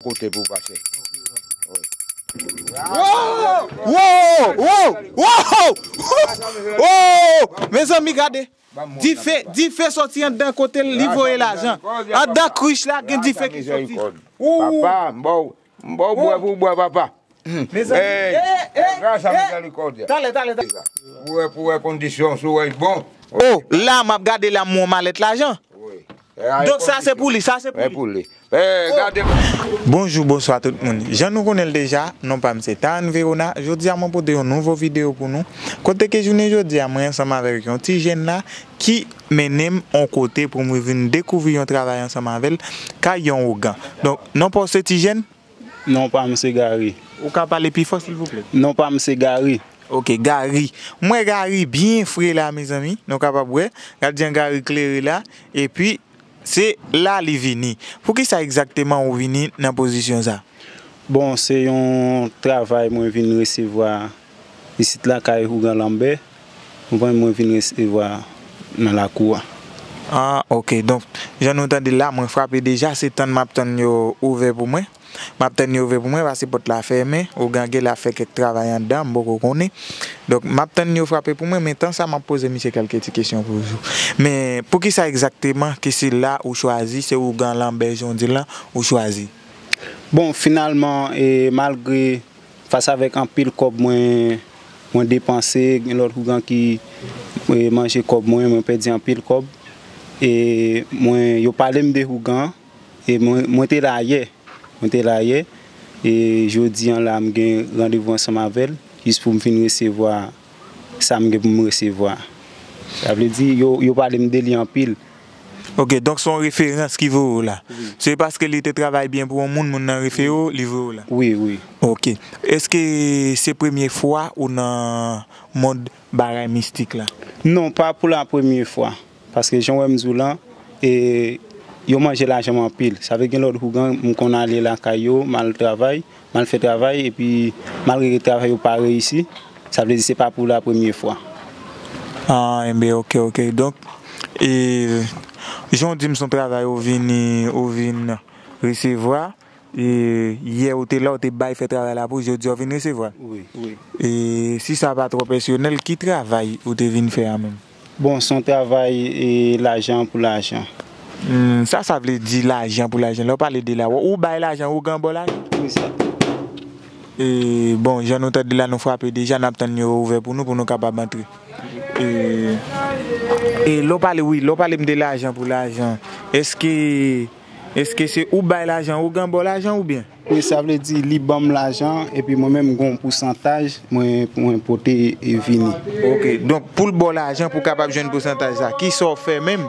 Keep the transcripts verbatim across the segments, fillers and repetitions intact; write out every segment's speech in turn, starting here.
kote pou pase. Wo! Wo! Wo! Wo! Wo! Mezanmi, gade. Dife, dife soti anndan kote li voye lajan. Anndan krich la, gen dife ki soti. Papa, m ba w, m ba w bwè pou w bwè, papa. Mezanmi, eh, eh, eh, gras a mizèrikòdya. Talè, talè, talè. Pou wè, pou wè kondisyon, si w wè l bon. Oh, la, m ap gade la, m wè yon malèt lajan. Wi. Donk, sa se pou li, sa se pou li. Pou li. Eh, gade. Bonjou, bonswa tout moun. Jan nou konnen l deja, non pa m se Taran Verona. Jodi a, mwen pote yon nouvo videyo pou nou. Kote ke jounen jodi a, mwen ansanm avèk yon ti jèn la ki mennen m yon kote pou mwen vin dekouvri yon travay ansanm avè l, kay yon ougan. Donk, non pa w se ti jèn? Non pa m se Gary. Ou ka pale pi fò, silvouplè? Non pa m se Gary. Ok, Gary. M wè Gary byen fre la, mezanmi. Nou kapab wè. Gad jan Gary klere la. Epi, se la li vini. Poukisa egzakteman ou vini nan pozisyon sa? Bon, se yon travay mwen vin resevwa isit la kay ougan Lanbè. Ou konprann, mwen vin resevwa nan lakou a. Ah, ok. Donk, jan nou tande la, mwen frape deja, se tann m ap tann yo ouvè pou mwen. M ap tann yo ouvè pou mwen, paske pòt la fèmen. Ougan gen la fè kèk travay anndan, m poko konnen. Donk, m ap tann yo frape pou mwen, men tan sa, m ap poze misye kèlke ti kesyon pou jou. Men, poukisa egzakteman ke se la ou chwazi, se ougan Lanbè, jan w di l lan, ou chwazi? Bon, finalman, e, malgre fas avèk anpil kòb mwen, mwen depanse, gen lòt ougan ki, e, manje kòb mwen, mwen pèdi anpil kòb. E mwen, yo pale m de ougan, e mwen, mwen te la yè. Mwen te la yè. E jodi a la, m gen randevou ansanm avè l, jis pou m vin resevwa sa m gen pou m resevwa. Sa vle di, yo, yo pale m de li anpil. Ok, donk se yon referans ki voye w la. Wi. Se paske li te travay byen pou yon moun, moun nan refere w, li voye w la. Wi, wi. Ok. Èske se premye fwa ou nan mond bagay mistik la? Non, pa pou la premye fwa. Paske jan w wè m di w lan, e, yo manje lajan m anpil. Sa vle gen lòt ougan, m konn ale lakay yo, m al travay, m al fè travay, epi malgre ke travay yo pa reyisi, sa vle di se pa pou la premye fwa. Ah, enben, ok, ok. Donk, e, jan w di m se yon travay ou vini, ou vin resevwa, e, yè ou te la, ou te bay fè travay la pou, jodi a ou vin resevwa. Wi. Wi. E, si sa pa twò pèsonèl, ki travay ou te vin fè a menm? Bon, se yon travay, e, lajan pou lajan. Hmm, sa, sa vle di lajan pou lajan. Lè w pale de la, ou bay lajan, ougan ba w lajan? Wi, sa. E, bon, jan nou tande la, nou frape deja, n ap tann yo ouvè pou nou, pou nou kapab antre. E, e lè w pale, wi, lè w pale m de lajan pou lajan, èske, èske se ou bay lajan, ougan ba w lajan oubyen? Wi, sa vle di li ban m lajan, epi mwen menm m gen yon pousantaj mwen, mwen pote e vini. Ok, donk pou l ba w lajan pou w kapab jwenn pousantaj sa, kisa w fè menm?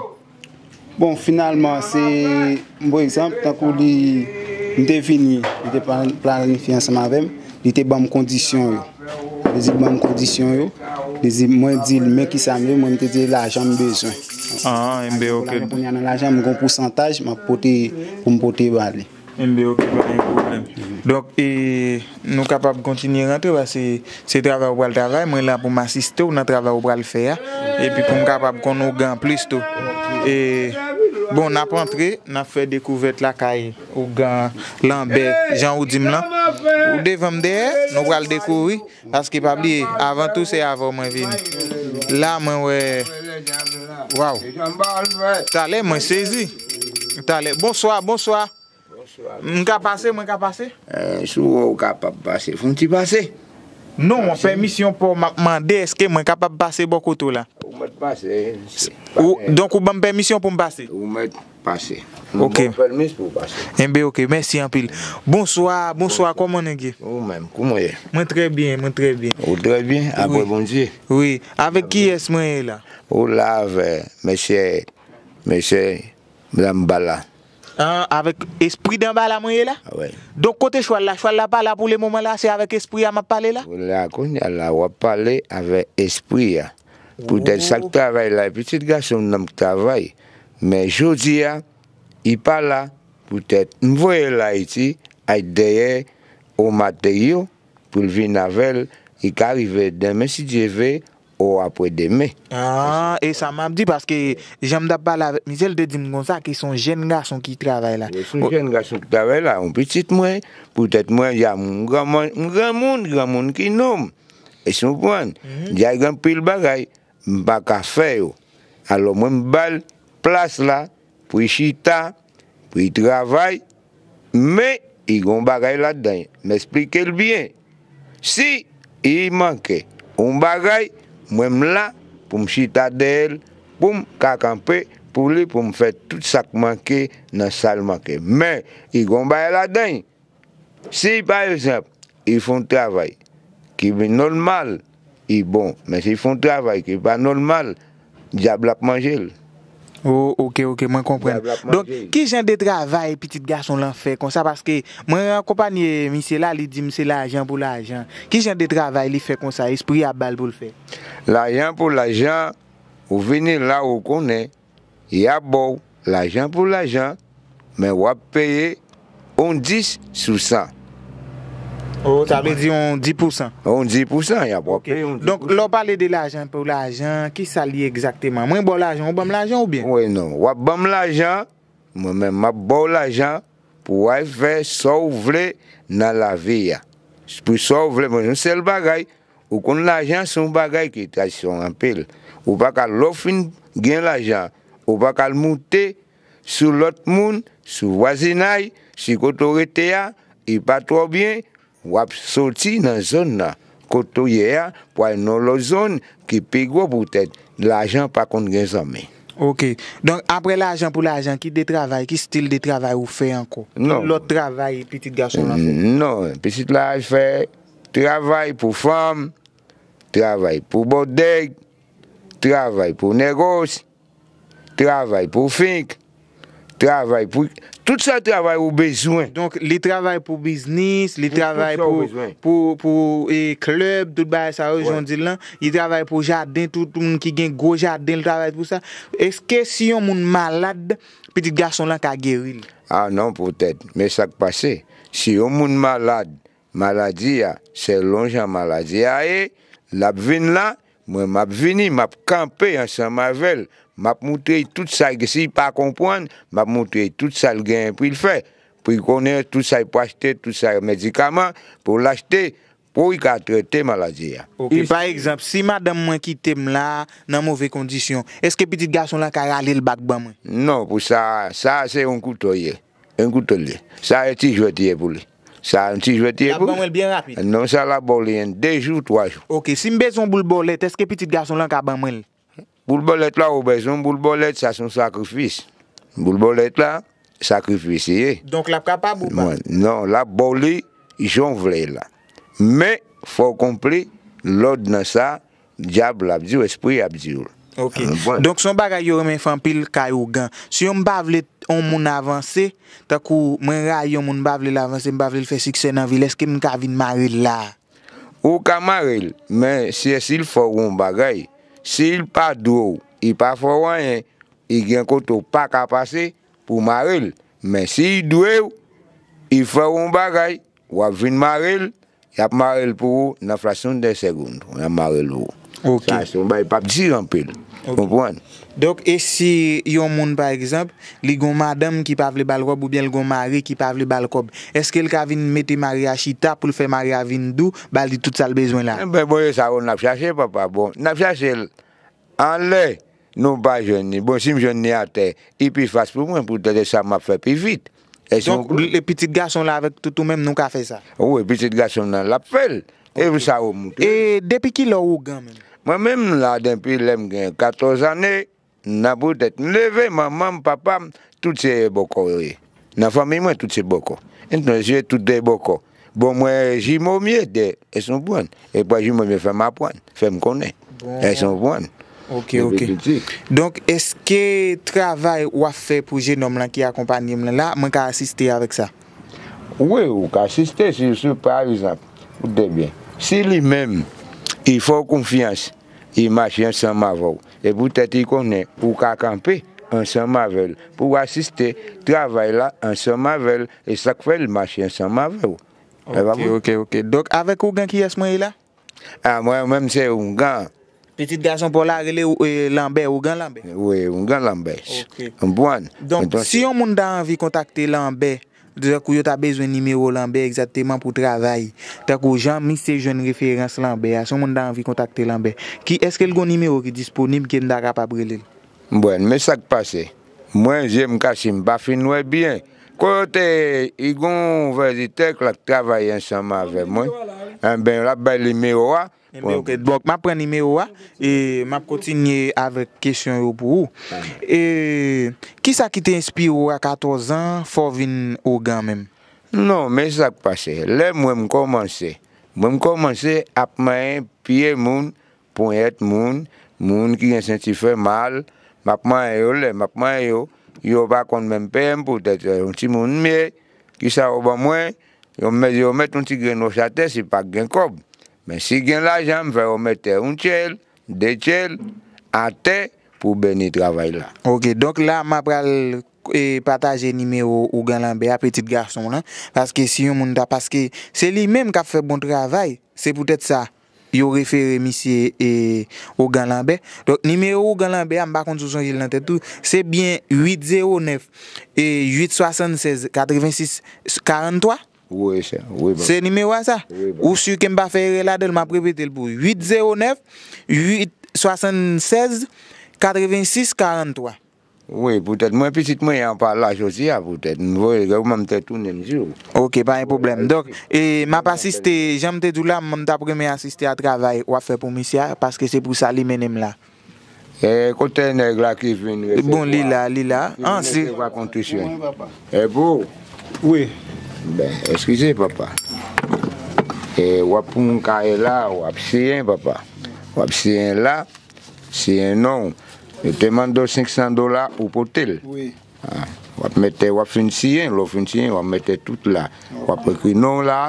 Bon, finalman, se, m, pa egzanp, tankou li, m te vini, li te plan-, planifye ansanm avè m, li te ban m kondisyon yo. Sa vle di, li ban m kondisyon yo, li di, mwen di l, men kisa m ye, mwen, m te di l lajan m bezwen. Ah, enben, ok. Lajan, kounye a nan lajan, m gen yon pousantaj, m ap pote, pou m pote ba li. Enben, ok, pa gen pwoblèm. Donk, e, nou kapab kontinye rantre, paske se travay ou pral travay, mwen la pou m asiste w nan travay ou pral fè a, epi pou m kapab konn ougan plis tou. E, bon, n ap antre, n ap fè dekouvèt lakay ougan Lanbè, jan ou di m lan. Ou devan m dèyè, nou pral dekouvri, paske pa bliye, avan tou, se avè w mwen vini. La, mwen wè, waw. Talè, mwen sezi. Talè, bonswa, bonswa. Bonswa. M ka pase, mwen ka pase? Eh, si w wè w kapab pase, fè yon ti pase. Non, pèmisyon pa w m ap mande, èske mwen kapab pase bò kote w la? Ou mèt pase. Ou, donk ou ban m pèmisyon pou m pase? Ou mèt pase. Ok. M ba w pèmis pou w pase. Enben, ok, mèsi anpil. Bonswa, bonswa, kòman nèg ye? Ou menm, kòman w ye? Mwen trè byen, mwen trè byen. Ou trè byen, apre Bondye? Wi. Avèk kiyès mwen ye la? Ou la avè mesye, mesye Danbala. Ah, avèk espri Danbala mwen ye la? Wi. Donk, kote chwal la? Chwal la pa la pou le moman la, se avèk espri a m ap pale la? Ou la, kounye a la, w ap pale avè espri a. Poutèt sa k travay la, e pitit gason m nan k travay. Men jodi a, li pa la. Poutèt m voye l Ayiti, al dèyè o Mateo, pou l vin avè l, li ka rive demen, si Dye ve, ou apre demen. Ah, e sa m ap di, paske jan m t ap pale avèk misye, l te di m konsa ke se yon jèn gason ki travay la. Wi, se yon jèn gason ki travay la, yon pitit mwen, poutèt mwen, y a m granmoun, m granmoun, granmoun ki nonm. Èske w konprann? Mhm. Y a gen anpil bagay, m pa ka fè yo. Alò, mwen, m ba l plas la pou l chita, pou l travay, men li gen yon bagay ladan l. M eksplike l byen. Si li manke yon bagay, mwen, m la pou m chita dèyè l, pou m ka kanpe pou li, pou m fè tout sa k manke nan sa l manke. Men, li gen yon bagay ladan l. Si, pa egzanp, li fè yon travay ki nòmal, li bon. Men si li fè yon travay ki pa nòmal, dyab la ap manje l. Oh, ok, ok, mwen konprann. Dyab la ap manje l. Donk, ki jan de travay pitit gason lan fè konsa? Paske mwen akonpanye misye la, li di m se lajan pou lajan. Ki jan de travay li fè konsa? Espri a ba l pou l fè. Lajan pou lajan, ou vini la, ou konnen, y ap ba w lajan pou lajan, men w ap peye yon dis sou san. Oh, sa vle di yon dis pou san. Yon dis pou san, y ap, w ap peye yon dis pou san. Donk, lè w pale de lajan pou lajan, ki sa l ye egzakteman? Mwen ba w lajan, ou ban m lajan oubyen? Wi, non. W ap ban m lajan, mwen menm, m ap ba w lajan pou w al fè sa w vle nan lavi a. Pou sa w vle, mwen, yon sèl bagay, ou konn lajan se yon bagay ki tradisyon anpil. Ou pa ka, lè w fin gen lajan, ou pa ka al moute sou lòt moun, sou vwazinay, si kote w rete a, li pa twò byen, w ap soti nan zòn nan kote w ye a, pou al nan lòt zòn ki pi gwo poutèt lajan pa konn gen zanmi. Ok. Donk, apre lajan pou lajan, ki de travay, ki stil de travay ou fè ankò? Non. Ki lòt travay pitit gason lan fè? Non, pitit la al fè travay pou fanm, travay pou bòdèg, travay pou nègòs, travay pou fink, travay pou tout sa travay ou bezwen. Donk, li travay pou biznis, li travay pou, pou, pou, e, klèb, tout bagay sa yo, jan w di l lan. Li travay pou jaden, tout moun ki gen gwo jaden, li travay pou sa. Èske si yon moun malad, pitit gason lan ka geri l? Ah non, poutèt. Men sa k pase. Si yon moun malad, maladi a, selon jan maladi a ye, l ap vin la, mwen, m ap vini, m ap kanpe ansanm avè l, m ap moutre l tout sa, si l pa konprann, m ap moutre l tout sa l genyen pou l fè, pou l konnen tout sa l pou achte, tout sa medikaman pou l achte, pou l ka trete maladi a. Ok, pa egzanp, si madanm mwen kite m la nan move kondisyon, èske pitit gason lan ka rale l bak ban mwen? Non, pou sa, sa se yon kouto ye. Yon kouto l ye. Sa yon ti jwèt ye pou li. Sa yon ti jwèt ye pou li. L ap ban mwen l byen rapid. Non, sa l ap ba w li an de jou, twa jou. Ok, si m bezwen yon boul bòlèt, èske pitit gason lan ka ban mwen l? Boul bòlèt la, ou bezwen boul bòlèt, sa se yon sakrifis. Boul bòlèt la, sakrifis li ye. Donk, l ap kapab ou pa? Mwen, non, l ap ba w li jan w vle la. Men, fò w konpli lòd nan sa, dyab la ap di w, espri a ap di w. Ok. Donk, se yon bagay yo renmen fè anpil kay ougan. Si yo m pa vle yon moun avanse, tankou mwen rayi yon moun, m pa vle l avanse, m pa vle l fè siksè nan vi l, èske m ka vin mare l la? Ou ka mare l, men si, si l fè w yon bagay, si l pa dwe w, li pa fè w anyen, li gen kote w pa ka pase pou w mare l. Men si l dwe w, li fè w yon bagay, w ap vin mare l, y ap mare l pou ou nan fraksyon de segonn, y ap mare l pou ou. Ok. Sa se yon bagay p ap dire anpil. Ok. Konprann? Donk, e si yon moun, pa egzanp, li gon madanm ki pa vle ba l kòb oubyen l gon mari ki pa vle ba l kòb, èske l ka vin mete mari a chita pou l fè mari a vin dou, ba li tout sa l bezwen la? Enben, bon, e sa yo n ap chache, papa. Bon, n ap chache l anlè, nou pa jwenn li. Bon, si m jwenn li atè, li pi fas pou mwen, poutèt e sa m ap fè pi vit. Èske... Donk, w konprann? Le pitit gason la avèk tout ou menm, nou ka fè sa? Wi, pitit gason nan, l ap fè l. E pou sa yo moutre. E depi kilè w ougan menm? Mwen menm la, depi lè m gen katòz ane, nan poutèt m leve, manman m, papa m, tout se bòkò yo ye. Nan fanmi mwen, tout se bòkò. Entonse, tout de bòkò. Bon, mwen jimo m ye de, èske w konprann? E pa jimo m ye fè m aprann, fè m konnen. Bon. Èske w konprann? Ok, ok. Donk, èske travay w ap fè pou jenòm lan ki akonpanye m lan la, mwen ka asiste avèk sa? Wi, ou ka asiste si, si, pa egzanp, koute byen. Si li menm, li fè w konfyans, li mache ansanm avè w, e poutèt li konnen ou ka kanpe ansanm avè l pou w asiste travay la ansanm avè l, e sa k fè l mache ansanm avè w. Ok, ok, ok. Donk, avèk ougan, kiyès mwen ye la? A, mwen menm se oungan. Pitit gason pa w la rele, e, Lanbè, Ougan Lanbè. Wi, Ougan Lanbè. Ok. Konprann? Donk, si yon moun ta anvi kontakte Lanbè, tankou yo ta bezwen nimewo Lanbè egzakteman pou travay, tankou jan misye jwenn referans Lanbè a, si yon moun ta anvi kontakte Lanbè, ki, èske l gon nimewo ki disponib ke m ta kapab rele l? Bon, men sa k pase. Mwen, je m kache, m pa fin wè byen. Kote i gon vizitè k la k travay ansanm avè mwen. Enben, l ap bay nimewo a. Enben, ok. Donk, m ap pran nimewo a e m ap kontinye avèk kesyon yo pou ou. E, kisa ki te enspire w a katòz an, fò w vin Ougan menm? Non, men sa k pase. Lè mwen m kòmanse, mwen m kòmanse ap manyen pye moun, ponyèt moun, moun ki gen senti fè mal, m ap manyen yo, lè m ap manyen yo, yo pa konn menm peye m poutèt yon timoun m ye, kisa yo ban mwen, yo mèt, yo mèt yon ti grenn wòch atè si pa gen kòb. Men si gen lajan, m fè yo mete yon tjèl, de tjèl atè pou beni travay la. Ok, donk la, m ap pral, e, pataje nimewo Ougan Lanbè a, pitit gason w lan, paske si yon moun ta, paske se li menm k ap fè bon travay, se poutèt sa yo refere misye, e, Ougan Lanbè. Donk, nimewo Ougan Lanbè a, m pa konn si w sonje l nan tèt ou, se byen uit zewo nèf, e, uit swasannsèz, katrevensis, karanntwa? Wi, sa, wi, baba. Se nimewo a sa? Wi, baba. Ou si ke m pa fè erè ladan l, m ap repete l pou ou. Uit zewo nèf, uit swasannsèz, katrevensis, karanntwa. Wi, poutèt mwen, pitit mwen an pa la jodi a, poutèt m voye, gade kòman m te tounen m di w. Ok, pa gen pwoblèm. Donk, e, m ap asiste, jan m te di w la, m, m t ap renmen asiste a travay w ap fè pou misye a, paske se pou sa li mennen m la. E, kote nèg la ki vin resevwa? Bon, li la, li la. Ki vin resevwa kontribisyon. Wi, papa. E pou? Wi. Ben, eskize, papa. E, w ap pran yon kaye la, w ap siyen, papa. W ap siyen la. Siyen non w. Yo te mande w senk san dola, ou pote l. Wi. Ah, w ap mete, w ap fin siyen, lè w fin siyen, w ap mete tout la. W ap ekri non w la,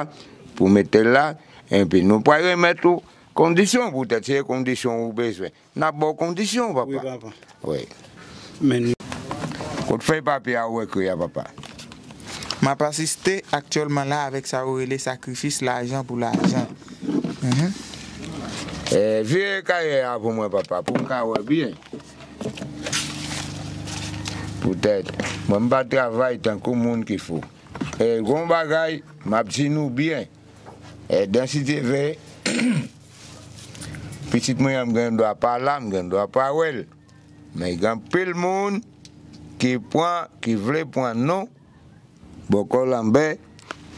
pou mete l la, epi nou pral remèt ou kondisyon, poutèt se kondisyon ou bezwen. N ap ba w kondisyon, papa. Wi, papa. Wi. Men kote fèy papye a ou ekri a, papa? M ap asiste aktyèlman la avèk sa yo rele sakrifis lajan pou lajan. Mhm. Eh, vire kaye a pou mwen, papa, pou m ka wè byen. Poutèt, mwen, m pa travay tankou moun ki fou. E gon bagay, m ap di nou byen. E dan si Dye vle, pitit mwen an, m gen dwa pa la, m gen dwa pa wè l. Men gen anpil moun ki pran, ki vle pran non Bòkò Lanbè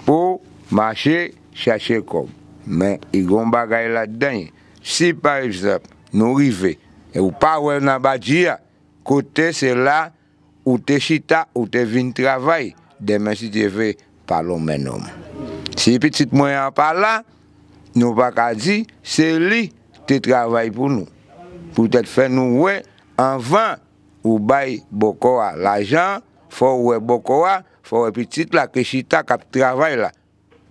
pou mache chache kòb. Men, i gon bagay ladan l. Si, pa egzanp, nou rive, e ou pa wè l nan badji a, kote se la ou te chita, ou te vin travay, demen, si Dye vle, pa lonmen non m. Si pitit mwen an pa la, nou pa ka di se li te travay pou nou. Poutèt fè nou wè anvan ou bay bòkò a lajan, fò w wè bòkò a, fò w wè pitit la ki chita k ap travay la.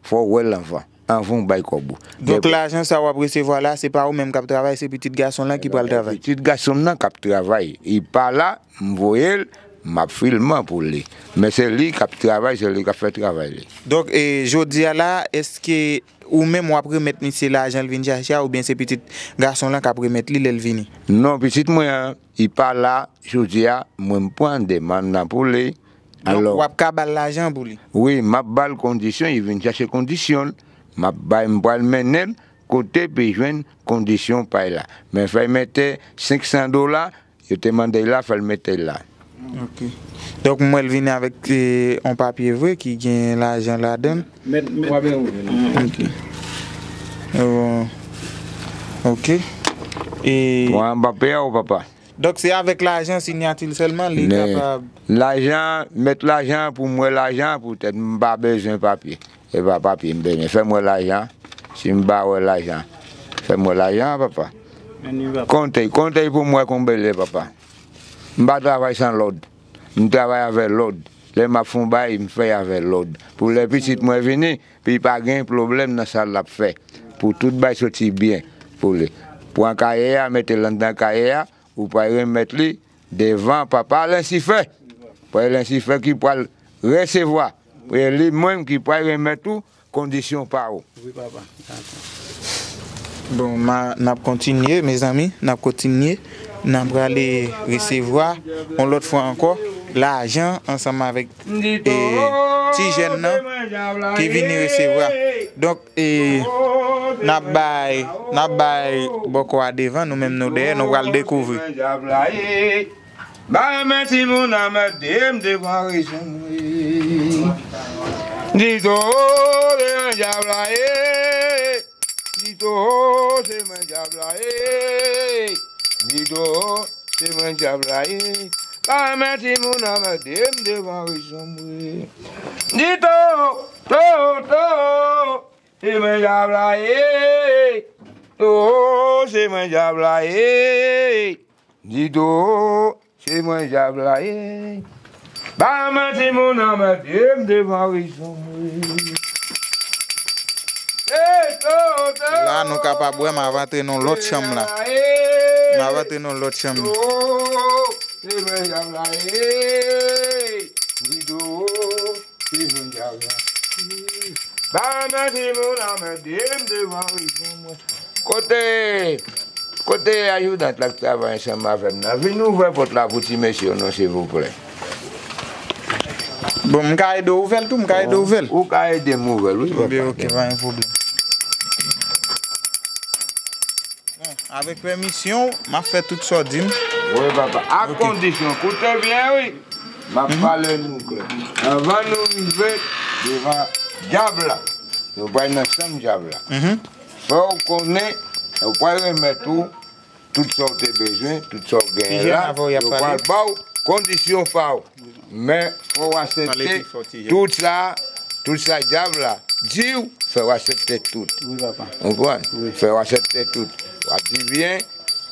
Fò w wè l anvan, anvan w bay kòb ou. Donk, lajan sa w ap resevwa la, se pa ou menm k ap travay, se pitit gason lan ki pral travay. Pitit gason m nan k ap travay. Li pa la, m voye l, m ap filman pou li. Men se li k ap travay, se li k ap fè travay li. Donk, e, jodi a la, èske ou menm w ap remèt misye lajan l vin chache a, oubyen se pitit gason lan k ap remèt li lè l vini? Non, pitit mwen an, li pa la jodi a, mwen m pran demann nan pou li. Donk, alò, w ap ka ba l lajan pou li? Wi, m ap ba l kondisyon, li vin chache kondisyon l. M ap bay, m pral mennen l kote pou l jwenn kondisyon pa l la. Men fè l mete senk san dola, yo te mande l la, fè l mete l la. Ok. Donk, m wè l vini avèk, e, yon papye vre ki gen lajan ladan l. Mèt, mèt. Ok. E bon. Ok. E pran papye a, papa. Donk, se avèk lajan, siyati l sèlman, li kapab. Men lajan, mèt lajan, pou m wè lajan, poutèt m pa bezwen papye. E pa papye m bezwen. Fè m wè lajan. Si m pa wè lajan, fè m wè lajan, papa. Konte, konte pou m wè konbyen l ye, papa. M pa travay san lòd. M travay avèk lòd. Lè m ap fè yon bagay, m fè avèk lòd. Pou lè pitit mwen vini, pou li pa gen pwoblèm nan sa l ap fè. Pou tout bagay soti byen pou li. Pran kaye a, mete l anndan kaye a, ou pral remèt li devan papa Lensifè. Papa Lensifè ki pral resevwa. E li menm ki pral remèt ou kondisyon pa ou. Wi, papa. Dakò. Bon, ma, n ap kontinye, mezanmi, n ap kontinye. N ap prale resevwa yon lòt fwa ankò lajan ansanm avèk e ti jèn nan ki vini resevwa. Donk, e n ap bay, n ap bay bòkò a devan, nou menm nou dèyè, nou pral dekouvri. Ba renmen timoun nan mèt de m devan rezon mwen. Di to, se mwen djab la ye. Di to, se mwen djab la ye. Di to, se mwen djab la ye. Ba renmen timoun nan mèt de m devan rezon mwen. Di to, to, to, se mwen djab la ye. To, se mwen djab la ye. Di to, se mwen djab la ye. Ba manti moun nan mèt de m devan rezon mwen. Hey, to, to. La, nou kapab wè m ap antre nan lòt chanm la. M ap antre nan lòt chanm. To, se mwen djab la ye. Di to, se mwen djab la ye. Ba manti moun nan mèt de m devan rezon mwen. Kote, kote ajoudant la k travay ansanm avè m nan? Vin ouvè pòt la pou ti mesye yo non, silvouplè. Bon, m ka ede w ouvè l tou, m ka ede w ouvè l. Ou ka ede m ouvè l, wi, papa. Ebyen, ok, pa gen pwoblèm. Bon, avèk pèmisyon w, m ap fè tout sa w di m. Wi, papa. A kondisyon, koute byen, wi. M ap pale nou klè. Anvan nou rive devan dyab la, nou pral nan chanm dyab la. Fè w konnen, yo pral remèt ou tout sa w te bezwen, tout sa w genyen la, yo pral ba w kondisyon pa w. Men, fò w aksepte tout sa, tout sa dyab la di w, fè w aksepte tout. Wi, papa. Konprann? Wi. Fè w aksepte tout. W ap di byen,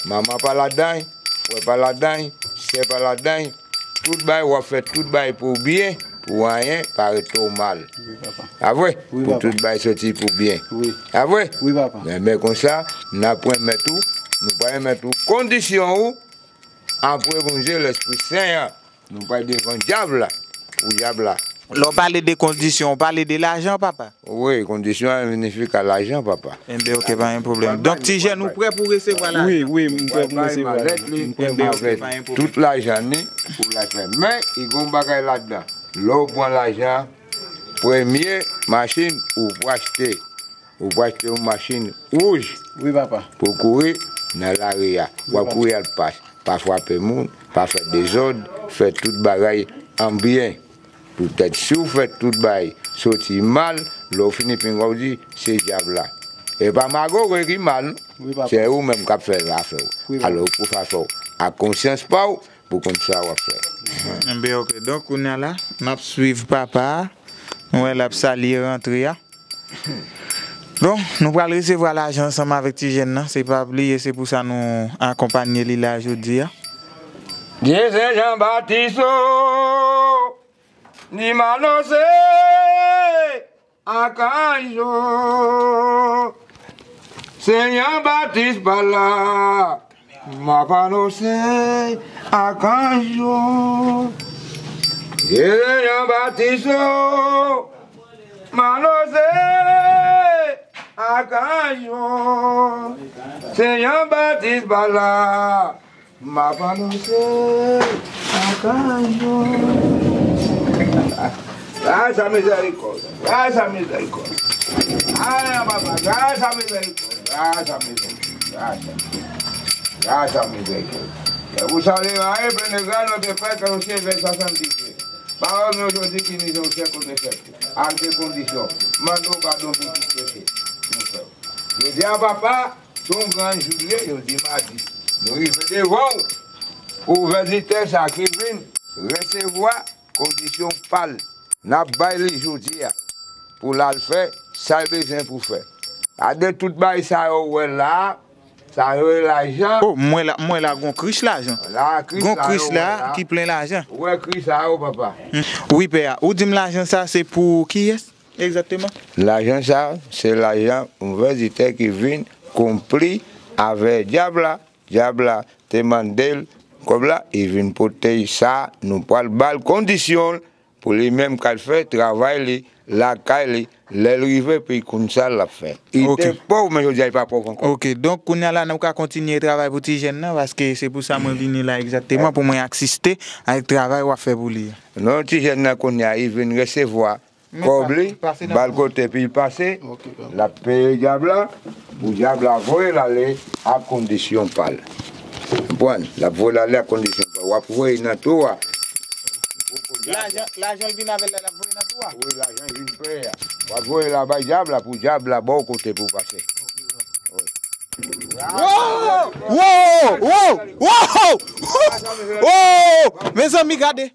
manman pa ladan, frè pa ladan, sè pa ladan. Tout bagay, w ap fè tout bagay pou w byen, pou anyen pa rete w mal. Wi, papa. A vre? Wi, papa. Pou tout bagay soti pou byen. Wi. A vre? Wi, papa. Men, men konsa, n ap remèt ou, nou pral remèt ou kondisyon ou, apre Bondye, Lèspri Sen an, nou pral devan dyab la, pou dyab la. Lè w pale de kondisyon, w pale de lajan, papa? Wi, kondisyon an siyifi lajan, papa. Enben, ok, pa gen pwoblèm. Donk, ti jèn, ou prè pou resevwa lajan? Wi, wi, m prè pou resevwa lajan. M prè pou resevwa lajan. Tout lajan ni pou l fè. Men, li gen yon bagay ladan. Lè w pran lajan, premye machin ou pou achte, ou pou achte yon machin wouj. Wi, papa. Pou kouri nan lari a. W ap kouri al pa, pa frape moun, pa fè dezòd, fè tout bagay an byen. Poutèt si w fè tout bagay soti mal, lè w fini pinga w di, se dyab la. E pa malgre ki mal, non. Wi, papa. Se ou menm k ap fè zafè w. Wi, papa. Alò, ou pou fè afè w ak konsyans pa w, pou konn sa w ap fè. Enben, ok. Donk, kounye a la, n ap swiv papa a. Nou wè l ap salye rantre a. Bon, nou pral resevwa lajan ansanm avèk ti jèn nan. Se pa bliye, se pou sa nou akonpanye li la jodi a. Byen, se Jan Batis o, ni m anonse akanj yo. Se Jan Batis pa la, m ap anonse akanj yo. Se Jan Batis o, m anonse akanj yo. Se Jan Batis pa la, m ap anonse akanj yo. Gras a mizèrikòd, gras a mizèrikòd. Ay, papa, gras a mizèrikòd, gras a mizèrikòd, gras a, gras a mizèrikòd. Jerusalem a reprene gran non de pè ke yo se vè sasandise. Pawòl mwen jodi ki ni jan sèk kote sèk. Ak de kondisyon. Mande w padon pou tout peche nou fè w. Jodi a, papa, se yon gran jou l ye, jodi madi. Nou rive devan w pou vizitè sa ki vin resevwa kondisyon pa l. N ap bay li jodi a pou l al fè sa l bezwen pou fè. Gade tout bagay sa yo w wè la a, sa yo rele lajan. Oh, m wè la, m wè la gon krich lajan. La, krich sa yo wè la. Gon krich la ki plen lajan. Ou wè krich sa yo, papa? Wi, pè a. Ou di m lajan sa se pou kiyès? Egzakteman. Lajan sa, se lajan yon vizitè ki vin konpli avè dyab la. Dyab la te mande l kòb la, li vin pote l sa, nou pral ba l kondisyon l pou li menm k al fè travay li lakay li, Lè l rive, pou l konn sa l ap fè. Li te pòv, men jodi a, li pa pòv ankò. Ok, donk, kounye a la, nou ka kontinye travay pou ti jèn nan, paske se pou sa mwen vini la egzakteman, pou mwen asiste avèk travay w ap fè pou li a. Non, ti jèn nan kounye a, li vin resevwa kòb li, ba l kote pou l pase, l ap peye dyab la, pou dyab la voye l ale ak kondisyon pa l. Konprann? L ap voye l ale ak kondisyon pa l. W ap voye nan twou a. Lajan, lajan l vin avè l la, l ap voye nan twou a. Wi, lajan l vin peye a. W ap voye l la bay dyab la pou dyab la ba w kote pou w pase. Wi. Wo! Wo! Wo! Wo! Wo! Mezanmi, gade.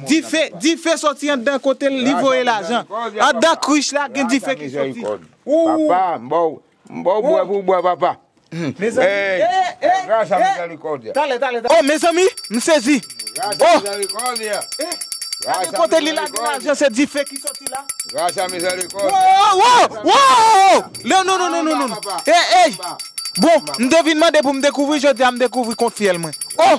Dife, dife soti anndan kote li voye lajan. Anndan krich la, gen dife ki soti. Papa, m ba w, m ba w bwè pou w bwè, papa. Mezanmi, eh, eh, gras a mizèrikòdya. Talè, talè, talè. Oh, mezanmi, m sezi. Oh! Gade kote li lage lajan, se dife ki soti la. Gras a mizèrikòdya. Wo, wo, wo! Non, non, non, non, non, non. Hey, hey! Bon, m te vin mande pou m dekouvri, jodi a m dekouvri kont fyèl mwen. Oh!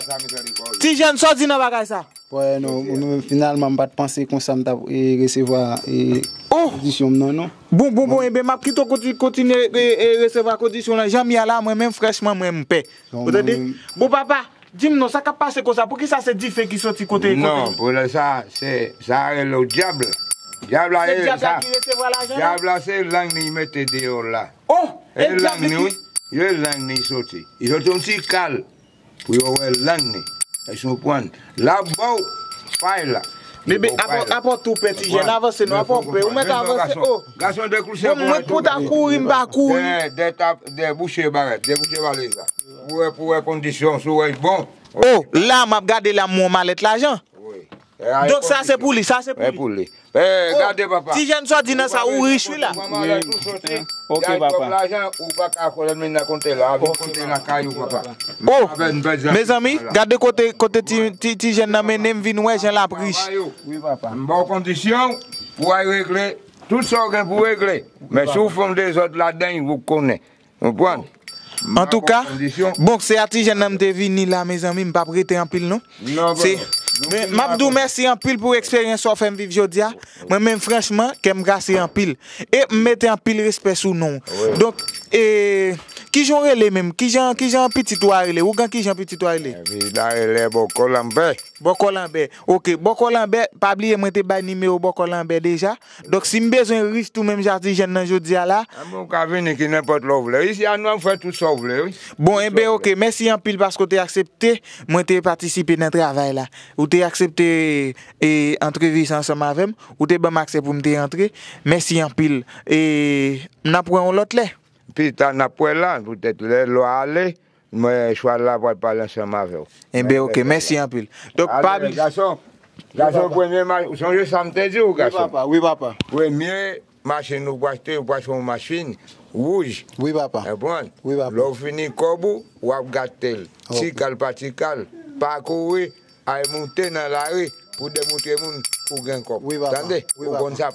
Ti jèn, sa w di nan bagay sa? Wè, non, mwen menm, finalman, m pa t panse konsa m t ap, e, resevwa, e, kondisyon m nan, non. Bon, bon, bon, enben, m ap kite w konti-, kontinye, e, e, resevwa kondisyon lan. Jan m ye a la, mwen menm, franchman, mwen, m pè. Ou tande? Bon, papa, di m non, sa k ap pase konsa? Poukisa se dife ki soti kote, kote? Non, pou lè sa, se, sa rele w dyab la. Dyab la, se dyab la ki resevwa lajan? Dyab la, se lang li mete deyò la. Oh, e lang li, wi. E lang li soti. Li soti yon ti kal. Pou yo wè lang li. Èske w konprann? L ap ba w pay la. Bebe, apa w tou pè, ti jèn, avanse non, apa w pè. Ou mèt avanse, oh. Gason de kouche. Bon, mwen pou ta kouri, m pa kouri. De, de tap, de bouche barèt, de bouche barèt la. Pou wè, pou wè kondisyon, si w wè bon. Oh, la, m ap gade la, m wè yon malèt lajan. Wi. Donk, sa se pou li, sa se pou li. Pou li. Eh, gade, papa. Ti jèn, sa w di nan sa, ou rich, wi, la. Ok, papa. Lajan, ou pa ka kolè men nan konte la, avèk konte lakay ou, papa. Oh, mezanmi, gade kote, kote ti, ti, ti jèn nan mennen m vin wè jan l ap rich. Wi, papa. M ba w kondisyon pou w al regle tout sa w gen pou w regle. Men si w fè yon dezòd ladan, ou konnen. Konprann? Antouka, bon, se a ti jèn nan m te vini la, mezanmi, m p ap rete anpil, non. Se, men, m ap di w mèsi anpil pou eksperyans sa w fè m viv jodi a. Mwen menm, franchman, kè m kase anpil. E m mete anpil respè sou non w. Donk, e, kijan w rele menm? Kijan, kijan pitit ou a rele? Ougan, kijan pitit ou a rele? Pitit la rele Bòkò Lanbè. Bòkò Lanbè. Ok, Bòkò Lanbè, pa bliye mwen te bay nimewo Bòkò Lanbè deja. Donk, si m bezwen rich tou menm jan ti jèn nan jodi a la. Anben, ou ka vini ki nenpòt lè w vle. Isi a nou ap fè tout sa w vle, wi. Bon, enben, ok. Mèsi anpil paske w te aksepte mwen te patisipe nan travay la. Ou te aksepte, e, antrevis ansanm avè m. Ou te ban m aksè pou m te antre. Mèsi anpil. E, n ap wè yon lòt lè. Pita n ap wè la, poutèt lè lwa ale. Mwen, chwal la pral pale ansanm avè w. Enben, ok, mèsi anpil. Donk, pa bliye. Gason, gason, premye ma-, ou sonje sa m te di w, gason? Wi, papa, wi, papa. Premye machin ou pou achte, ou pou achte yon machin wouj. Wi, papa. Konprann? Wi, papa. Lè w fini kòb ou, w ap gate l. Ok. Ti kal pa ti kal, pa kouri, al moute nan lari pou demontre moun ou gen kòb. Wi, papa. Tande? Wi, papa. Ou konn sa.